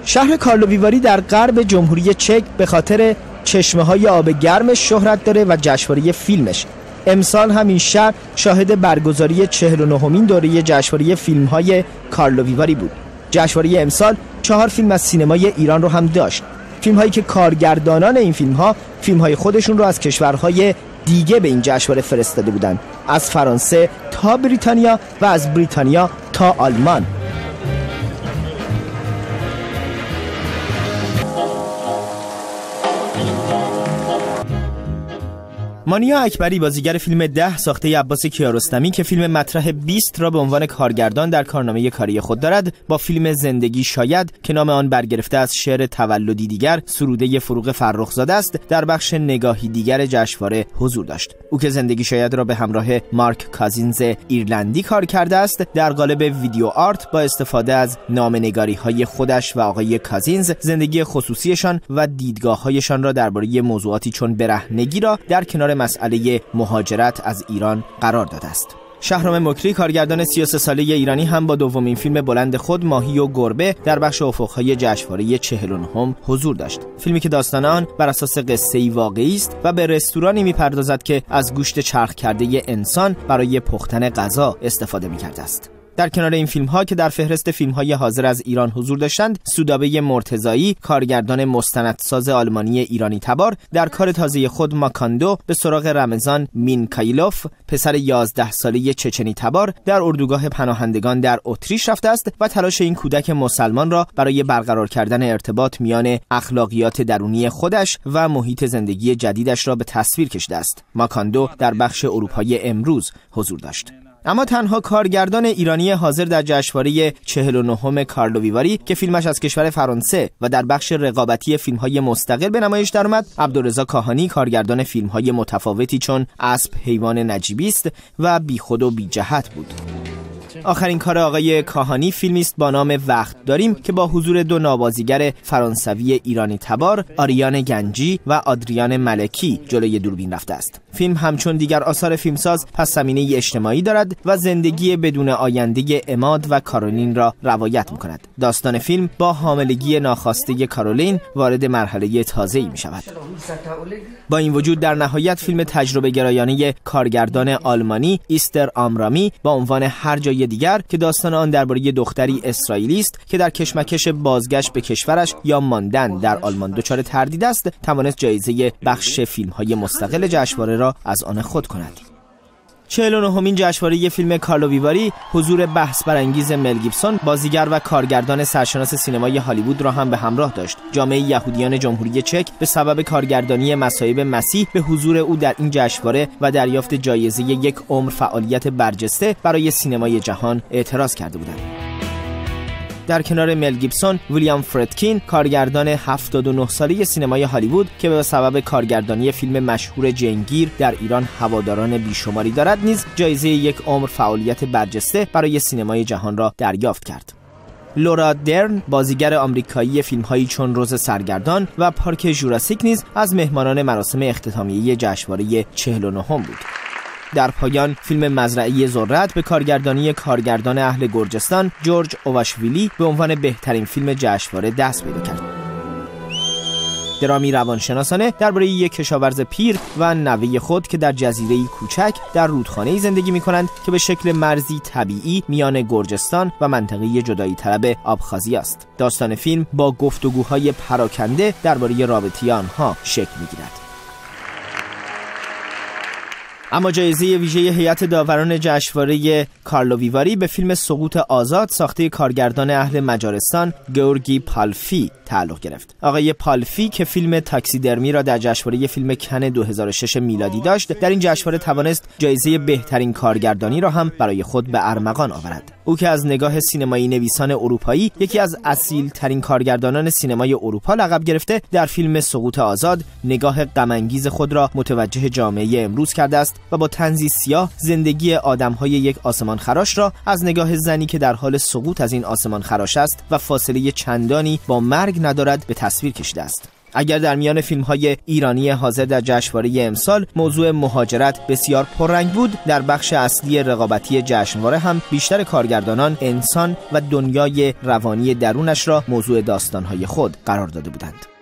شهر کارلوویواری در غرب جمهوری چک به خاطر چشمه‌های آب گرمش شهرت داره و جشنواره فیلمش. امسال هم این شهر شاهد برگزاری 49مین دوره جشنواره فیلم‌های کارلوویواری بود. جشنواره امسال 4 فیلم از سینمای ایران رو هم داشت. فیلم‌هایی که کارگردانان این فیلم‌ها فیلم‌های خودشون رو از کشورهای دیگه به این جشنواره فرستاده بودند، از فرانسه تا بریتانیا و از بریتانیا تا آلمان. مانیا اکبری بازیگر فیلم 10 ساخته عباس کیارستمی که فیلم مطرح 20 را به عنوان کارگردان در کارنامه کاری خود دارد، با فیلم زندگی شاید که نام آن برگرفته از شعر تولدی دیگر سروده فروغ فرخزاده است، در بخش نگاهی دیگر جشنواره حضور داشت. او که زندگی شاید را به همراه مارک کازینز ایرلندی کار کرده است، در قالب video art با استفاده از نامه‌نگاری‌های خودش و آقای کازینز زندگی خصوصیشان و دیدگاه‌هایشان را درباره موضوعاتی چون برهنگی را در کنار مسئله مهاجرت از ایران قرار داده است. شهرام مکری کارگردان 33 ساله ایرانی هم با دومین فیلم بلند خود ماهی و گربه در بخش افق‌های جشنواره 49 حضور داشت. فیلمی که داستان آن بر اساس قصه‌ای واقعی است و به رستورانی می‌پردازد که از گوشت چرخ کرده انسان برای پختن غذا استفاده می‌کرده است. در کنار این فیلم‌ها که در فهرست فیلم‌های حاضر از ایران حضور داشتند، سودابه مرتضایی کارگردان مستندساز آلمانی ایرانی تبار در کار تازه خود ماکاندو به سراغ رمضان مینکایلوف پسر 11 ساله چچنی تبار در اردوگاه پناهندگان در اتریش رفته است و تلاش این کودک مسلمان را برای برقرار کردن ارتباط میان اخلاقیات درونی خودش و محیط زندگی جدیدش را به تصویر کشیده است. ماکاندو در بخش اروپای امروز حضور داشت. اما تنها کارگردان ایرانی حاضر در جشنواره 49 کارلوویواری که فیلمش از کشور فرانسه و در بخش رقابتی فیلم‌های مستقل به نمایش درآمد، عبدالرضا کاهانی کارگردان فیلم‌های متفاوتی چون اسب حیوان نجیبی است و بیخود و بی‌جهت بود. آخرین کار آقای کاهانی فیلمی است با نام وقت داریم که با حضور دو نوازیگر فرانسوی ایرانی تبار آریان گنجی و آدریان ملکی جلوی دوربین رفته است. فیلم همچون دیگر آثار فیلمساز پس زمینه اجتماعی دارد و زندگی بدون آینده عماد و کارولین را روایت می‌کند. داستان فیلم با حاملگی ناخواسته کارولین وارد مرحله تازه‌ای می‌شود. با این وجود در نهایت فیلم تجربه گرایانه کارگردان آلمانی ایستر آمرامی با عنوان هر جای دیگر که داستان آن درباره دختری اسرائیلی است که در کشمکش بازگشت به کشورش یا ماندن در آلمان دچار تردید است، توانست جایزه بخش فیلم‌های مستقل جشنواره را از آن خود کند. 49مین جشنواره فیلم کارلوویواری حضور بحث برانگیز مل گیبسون بازیگر و کارگردان سرشناس سینمای هالیوود را هم به همراه داشت. جامعه یهودیان جمهوری چک به سبب کارگردانی مصائب مسیح به حضور او در این جشنواره و دریافت جایزه یک عمر فعالیت برجسته برای سینمای جهان اعتراض کرده بودند. در کنار مل گیبسون، ویلیام فردکین کارگردان 79 ساله سینمای هالیوود که به سبب کارگردانی فیلم مشهور جنگیر در ایران هواداران بیشماری دارد، نیز جایزه یک عمر فعالیت برجسته برای سینمای جهان را دریافت کرد. لورا درن بازیگر آمریکایی فیلم‌هایی چون روز سرگردان و پارک ژوراسیک نیز از مهمانان مراسم اختتامیه جشنواره 49 بود. در پایان فیلم مزرعه ذرت به کارگردانی کارگردان اهل گرجستان جورج اوواشویلی به عنوان بهترین فیلم جشنواره دست پیدا کرد. درامی روانشناسانه درباره یک کشاورز پیر و نوه خود که در جزیره‌ای کوچک در رودخانه‌ای زندگی می‌کنند که به شکل مرزی طبیعی میان گرجستان و منطقه جدایی طلب آبخازی است. داستان فیلم با گفتگوهای پراکنده درباره رابطه آنها شکل می‌گیرد. اما جایزه ویژه هیئت داوران جشنواره کارلوویواری به فیلم سقوط آزاد ساخته کارگردان اهل مجارستان گورگی پالفی تعلق گرفت. آقای پالفی که فیلم تاکسیدرمی را در جشنواره فیلم کن 2006 میلادی داشت، در این جشنواره توانست جایزه بهترین کارگردانی را هم برای خود به ارمغان آورد. او که از نگاه سینمایی نویسان اروپایی یکی از اصیل ترین کارگردانان سینمای اروپا لقب گرفته، در فیلم سقوط آزاد نگاه غم انگیز خود را متوجه جامعه امروز کرده است و با طنزی سیاه زندگی آدم‌های یک آسمان خراش را از نگاه زنی که در حال سقوط از این آسمان خراش است و فاصله چندانی با مرگ ندارد به تصویر کشیده است. اگر در میان فیلم‌های ایرانی حاضر در جشنواره امسال موضوع مهاجرت بسیار پررنگ بود، در بخش اصلی رقابتی جشنواره هم بیشتر کارگردانان انسان و دنیای روانی درونش را موضوع داستان‌های خود قرار داده بودند.